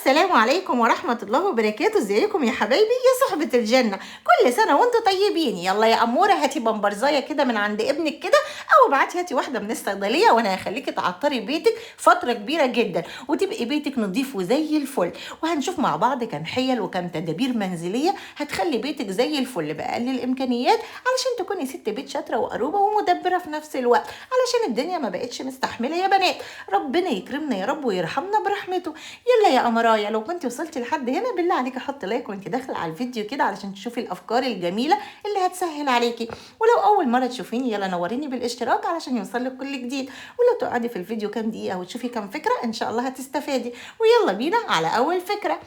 السلام عليكم ورحمة الله وبركاته. ازيكم يا حبايبي يا صحبة الجنة؟ كل سنة وانتم طيبين. يلا يا أمورة هاتي بمبرزاية كده من عند ابنك كده، أو ابعتي هاتي واحدة من الصيدلية، وأنا هخليكي تعطري بيتك فترة كبيرة جدا وتبقي بيتك نظيف وزي الفل. وهنشوف مع بعض كام حيل وكام تدابير منزلية هتخلي بيتك زي الفل بأقل الإمكانيات، علشان تكوني ست بيت شاطرة وقروبة ومدبرة في نفس الوقت، علشان الدنيا ما بقتش مستحملة يا بنات. ربنا يكرمنا يا رب ويرحمنا برحمته. يلا يا قمرايا، لو كنت وصلتي لحد هنا بالله عليكي حط like وانت داخله على الفيديو كده علشان تشوفي الافكار الجميلة اللي هتسهل عليكي. ولو اول مرة تشوفيني يلا نوريني بالاشتراك علشان يوصلك كل جديد. ولو تقعدي في الفيديو كام دقيقة وتشوفي كام فكرة ان شاء الله هتستفادي. ويلا بينا على اول فكرة.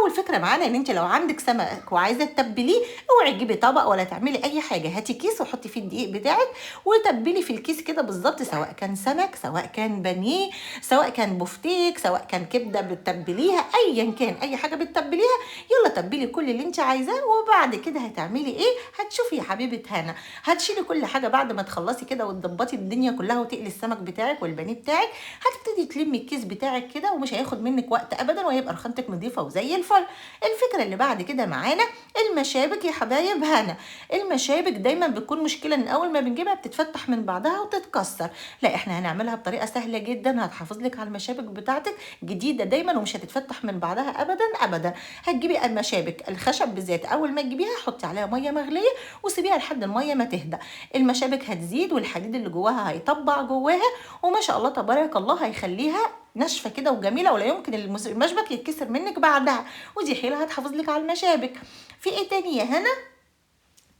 اول فكرة معانا ان انت لو عندك سمك وعايزه تتبليه، اوعي تجيبي طبق ولا تعملي اي حاجة، هاتي كيس وحطي فيه الدقيق بتاعك وتبلي في الكيس كده بالظبط، سواء كان سمك سواء كان بانيه سواء كان بفتيك سواء كان كبده بتتبليها، ايا كان اي حاجة بتتبليها يلا تبلي كل اللي انت عايزاه. وبعد كده هتعملي ايه؟ هتشوفي يا حبيبه هنا، هتشيلي كل حاجة بعد ما تخلصي كده وتظبطي الدنيا كلها وتقلي السمك بتاعك والبانيه بتاعك، هتبتدي تلمي الكيس بتاعك كده ومش هياخد منك وقت ابدا، وهيبقى رخامتك نظيفة وزي الفل. الفكرة اللي بعد كده معانا المشابك يا حبايب هنا. المشابك دايما بتكون مشكلة ان اول ما بنجيبها بتتفتح من بعضها وتتكسر. لا، احنا هنعملها بطريقة سهلة جدا هتحافظ لك على المشابك بتاعتك جديدة دايما ومش هتتفتح من بعضها ابدا ابدا. هتجيبي المشابك الخشب بالذات، اول ما تجيبيها حطي عليها مية مغليه وسيبيها لحد المية ما تهدى. المشابك هتزيد والحديد اللي جواها هيطبع جواها، وما شاء الله تبارك الله هيخليها ناشفة كده وجميلة، ولا يمكن المشبك يتكسر منك بعدها. ودي حيله هتحافظ لك على المشابك. في ايه تاني يا هنا؟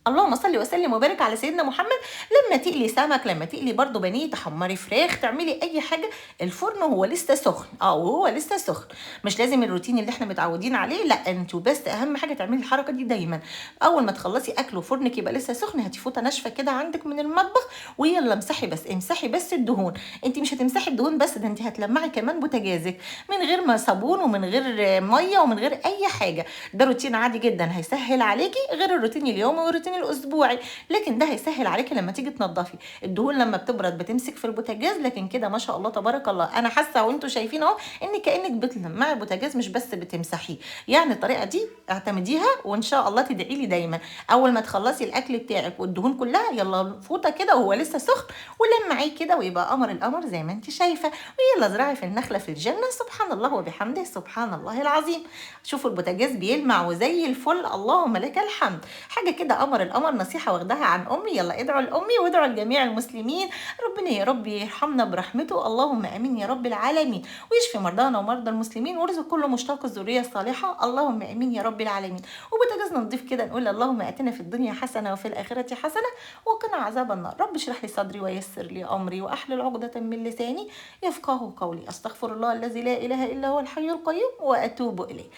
اللهم صل وسلم وبارك على سيدنا محمد. لما تقلي سمك، لما تقلي برضو بانيه، تحمري فراخ، تعملي اي حاجة، الفرن هو لسه سخن، وهو لسه سخن، مش لازم الروتين اللي احنا متعودين عليه، لا انتوا بس اهم حاجة تعملي الحركة دي دايما. اول ما تخلصي اكل وفرنك يبقى لسه سخن، هاتي فوطه ناشفة كده عندك من المطبخ ويلا امسحي بس، امسحي بس الدهون. انت مش هتمسحي الدهون بس، ده انت هتلمعي كمان بوتاجازك من غير ما صابون ومن غير مية ومن غير اي حاجة. ده روتين عادي جدا هيسهل عليكي، غير الروتين اليومي والروتين الاسبوعي، لكن ده هيسهل عليكي لما تيجي تنضفي. الدهون لما بتبرد بتمسك في البوتاجاز، لكن كده ما شاء الله تبارك الله انا حاسه وانتم شايفين اهو ان كانك بتلمعي البوتاجاز مش بس بتمسحيه. يعني الطريقة دي اعتمديها وان شاء الله تدعي لي دايما. اول ما تخلصي الاكل بتاعك والدهون كلها يلا فوطه كده وهو لسه سخن ولمعيه كده ويبقى قمر القمر زي ما انت شايفه. ويلا زرعي في النخلة في الجنة، سبحان الله وبحمده سبحان الله العظيم. شوفوا البوتاجاز بيلمع وزي الفل، اللهم لك الحمد. حاجة كده قمر القمر. نصيحة واخداها عن امي، يلا ادعوا لامي وادعوا لجميع المسلمين، ربنا يا رب يرحمنا برحمته، اللهم امين يا رب العالمين، ويشفي مرضانا ومرضى المسلمين، وارزق كل مشتاق الذرية الصالحة، اللهم امين يا رب العالمين. وبوتاجازنا نضيف كده نقول اللهم اتنا في الدنيا حسنه وفي الاخرة حسنه وقنا عذاب النار. رب اشرح لي صدري ويسر لي امري واحلل عقده من لساني يفقهوا قولي. استغفر الله الذي لا اله الا هو الحي القيوم واتوب اليه.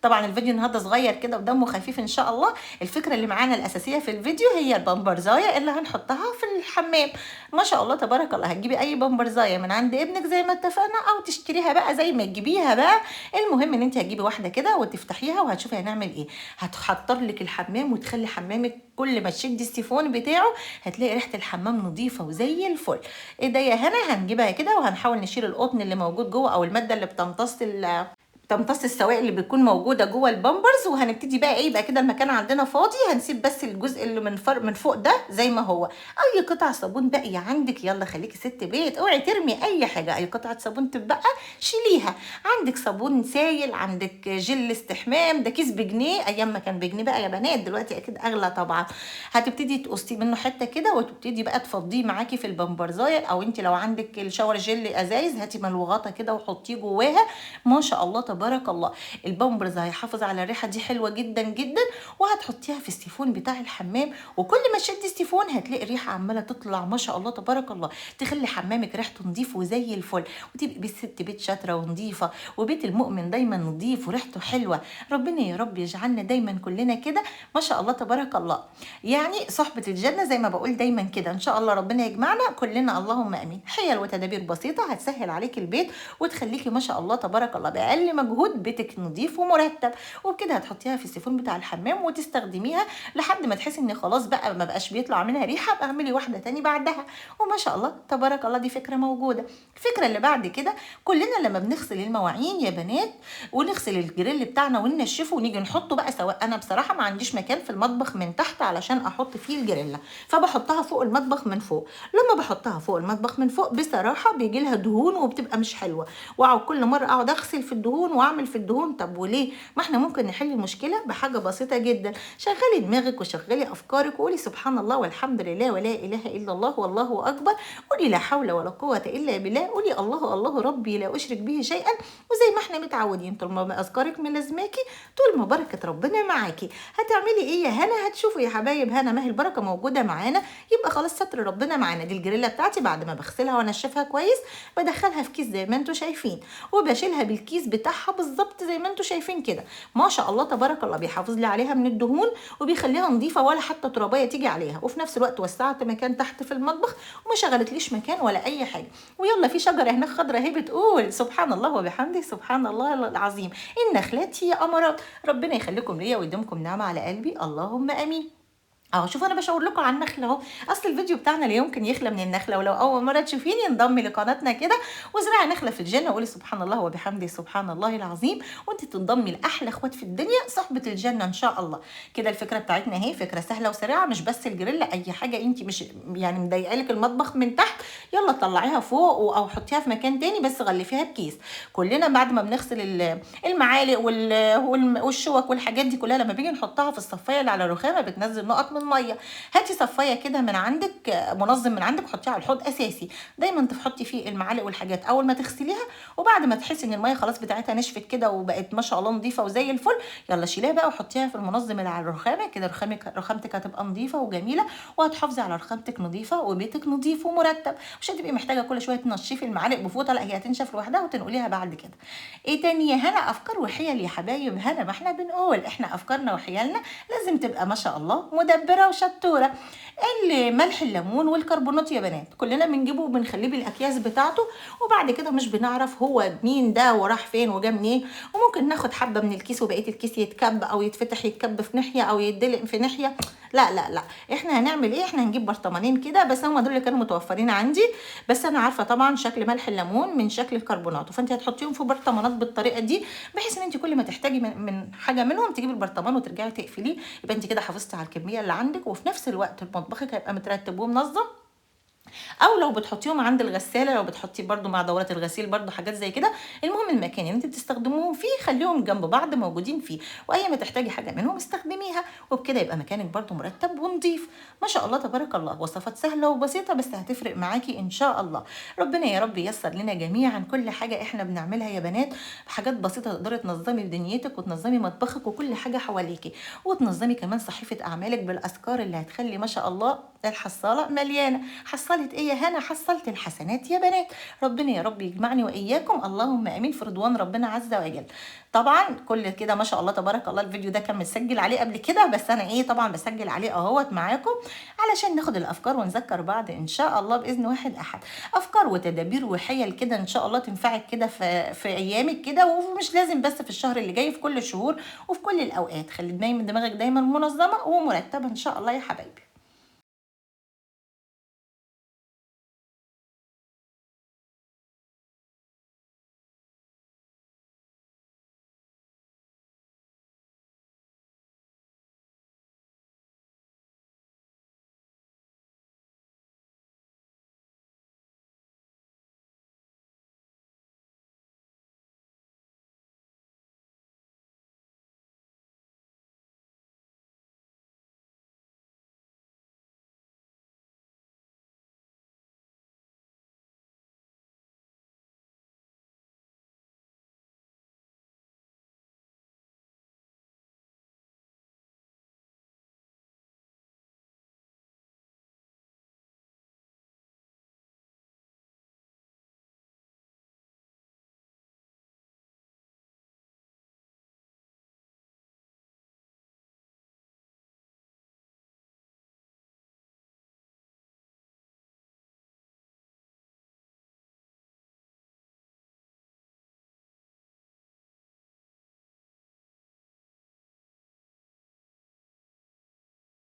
طبعا الفيديو النهارده صغير كده ودمه خفيف ان شاء الله. الفكرة اللي معانا الاساسية في الفيديو هي البمبرزايه اللي هنحطها في الحمام. ما شاء الله تبارك الله، هتجيبي اي بمبرزايه من عند ابنك زي ما اتفقنا، او تشتريها بقى زي ما تجيبيها بقى. المهم ان انت هتجيبي واحدة كده وتفتحيها وهتشوفي هنعمل ايه. هتحطر لك الحمام وتخلي حمامك كل ما تشدي السيفون بتاعه هتلاقي ريحه الحمام نظيفة وزي الفل. ايه ده يا هنا؟ هنجيبها كده وهنحاول نشيل القطن اللي موجود جوه او المادة اللي بتمتص السوائل اللي بتكون موجودة جوه البامبرز. وهنبتدي بقى ايه بقى كده، المكان عندنا فاضي، هنسيب بس الجزء اللي من فوق ده زي ما هو. اي قطع صابون باقية عندك يلا خليكي ست بيت، اوعي ترمي اي حاجة، اي قطعه صابون تتبقى شيليها. عندك صابون سايل، عندك جل استحمام، ده كيس بجنيه، ايام ما كان بجنيه بقى يا بنات، دلوقتي اكيد اغلى طبعا. هتبتدي تقصي منه حتة كده وتبتدي بقى تفضيه معاكي في البامبرزايه، او انت لو عندك ال shower gel ازايز هاتي ملوغطه كده وحطيه جواها. ما شاء الله تبارك الله، البامبرز هيحافظ على الريحة دي حلوة جدا جدا. وهتحطيها في السيفون بتاع الحمام، وكل ما تشدي السيفون هتلاقي الريحة عماله تطلع ما شاء الله تبارك الله، تخلي حمامك ريحته نظيف وزي الفل، وتبقي بالست بيت شاطرة ونظيفه، وبيت المؤمن دايما نظيف وريحته حلوة. ربنا يا رب يجعلنا دايما كلنا كده ما شاء الله تبارك الله، يعني صحبه الجنة زي ما بقول دايما كده، ان شاء الله ربنا يجمعنا كلنا اللهم امين. حيل وتدابير بسيطة هتسهل عليك البيت وتخليكي ما شاء الله تبارك الله باقل مجهود مجهود، بيتك نظيف ومرتب. وبكده هتحطيها في السيفون بتاع الحمام وتستخدميها لحد ما تحسي ان خلاص بقى ما بقاش بيطلع منها ريحه، بقى اعملي واحدة تاني بعدها. وما شاء الله تبارك الله دي فكرة موجودة. الفكرة اللي بعد كده، كلنا لما بنغسل المواعين يا بنات ونغسل الجريل بتاعنا وننشفه ونيجي نحطه بقى، سواء انا بصراحة ما عنديش مكان في المطبخ من تحت علشان احط فيه الجريلا، فبحطها فوق المطبخ من فوق. لما بحطها فوق المطبخ من فوق بصراحة بيجي لها دهون وبتبقى مش حلوة، واقعد كل مرة اقعد اغسل في الدهون واعمل في الدهون. طب وليه؟ ما احنا ممكن نحل المشكلة بحاجة بسيطة جدا. شغلي دماغك وشغلي افكارك وقولي سبحان الله والحمد لله ولا اله الا الله والله اكبر، قولي لا حول ولا قوة الا بالله، قولي الله الله ربي لا اشرك به شيئا. وزي ما احنا متعودين طول ما اذكارك ملازماكي طول ما بركة ربنا معاكي. هتعملي ايه يا هنا؟ هتشوفوا يا حبايب هنا، ما هي البركة موجودة معانا، يبقى خلاص ستر ربنا معانا. دي الجريلا بتاعتي بعد ما بغسلها وانشفها كويس بدخلها في كيس زي ما انتم شايفين، وبشيلها بالكيس بتاعها بالظبط زي ما انتم شايفين كده. ما شاء الله تبارك الله بيحافظ لي عليها من الدهون وبيخليها نظيفة ولا حتى ترابيه تيجي عليها، وفي نفس الوقت وسعت مكان تحت في المطبخ وما شغلتليش مكان ولا اي حاجة. ويلا في شجرة هناك خضرة اهي بتقول سبحان الله وبحمده سبحان الله العظيم، النخلات هي امارات. ربنا يخليكم ليا ويديمكم نعمه على قلبي، اللهم امين. اهو شوفوا انا بشاور لكم على النخلة اهو، اصل الفيديو بتاعنا لا يمكن يخلى من النخلة. ولو اول مرة تشوفيني انضمي لقناتنا كده وازرعي نخله في الجنة وقولي سبحان الله وبحمده سبحان الله العظيم، وانت تنضمي لاحلى اخوات في الدنيا صحبه الجنة ان شاء الله. كده الفكرة بتاعتنا اهي، فكرة سهلة وسريعة، مش بس الجريلا، اي حاجة انت مش يعني مضايقه لك المطبخ من تحت يلا طلعيها فوق او حطيها في مكان تاني، بس غلفيها بكيس. كلنا بعد ما بنغسل المعالق والشوك والحاجات دي كلها لما بيجي نحطها في الصفايه اللي على الرخامه بتنزل نقط من مية. هاتي صفايه كده من عندك، منظم من عندك، حطيها على الحوض اساسي، دايما تحطي فيه المعالق والحاجات اول ما تغسليها، وبعد ما تحسي ان المية خلاص بتاعتها نشفت كده وبقت ما شاء الله نظيفة وزي الفل، يلا شيليها بقى وحطيها في المنظم اللي على الرخامه كده. رخامتك هتبقى نظيفة وجميلة، وهتحافظي على رخامتك نظيفة وبيتك نظيف ومرتب، مش هتبقي محتاجه كل شوية تنشفي المعالق بفوطه، لا هي هتنشف لوحدها وتنقليها بعد كده. ايه تاني يا هنا؟ افكار وحيل يا حبايب هنا، ما احنا بنقول احنا افكارنا وحيلنا لازم تبقى ما شاء الله مدبره وشطوره. ملح الليمون والكربونات يا بنات كلنا بنجيبه وبنخليه بالاكياس بتاعته، وبعد كده مش بنعرف هو مين ده وراح فين وجا منين، وممكن ناخد حبه من الكيس وبقية الكيس يتكب او يتفتح، يتكب في ناحية او يدلق في ناحية. لا لا لا، احنا هنعمل ايه؟ احنا هنجيب برطمانين كده بس، هم دول اللي كانوا متوفرين عندي، بس انا عارفه طبعا شكل ملح الليمون من شكل الكربونات، فانت هتحطيهم في برطمانات بالطريقة دي، بحيث ان انت كل ما تحتاجي من حاجة منهم تجيبي البرطمان وترجعي تقفليه، يبقى انت كده حافظتي على الكمية اللي عندك، وفي نفس الوقت مطبخك هيبقى مترتب ومنظم. او لو بتحطيهم عند الغسالة، لو بتحطيه برده مع دورات الغسيل برده حاجات زي كده. المهم المكان اللي انت بتستخدموهم فيه خليهم جنب بعض موجودين فيه، واي ما تحتاجي حاجة منهم استخدميها، وبكده يبقى مكانك برده مرتب ونظيف ما شاء الله تبارك الله. وصفات سهلة وبسيطة بس هتفرق معاكي ان شاء الله. ربنا يا رب ييسر لنا جميعا كل حاجة احنا بنعملها يا بنات، بحاجات بسيطة تقدري تنظمي دنيتك وتنظمي مطبخك وكل حاجة حواليكي، وتنظمي كمان صحيفة اعمالك بالاذكار اللي هتخلي ما شاء الله الحصاله مليانة. حصلت ايه يا هنا؟ حصلت الحسنات يا بنات. ربنا يا رب يجمعني واياكم اللهم امين في رضوان ربنا عز وجل. طبعا كل كده ما شاء الله تبارك الله الفيديو ده كان متسجل عليه قبل كده، بس انا ايه طبعا بسجل عليه اهوت معاكم علشان ناخد الافكار ونذكر بعض ان شاء الله باذن واحد احد. افكار وتدابير وحيل كده ان شاء الله تنفعك كده في ايامك كده، ومش لازم بس في الشهر اللي جاي، في كل الشهور وفي كل الاوقات. خلي دايما دماغك دايما منظمة ومرتبة ان شاء الله يا حبايبي.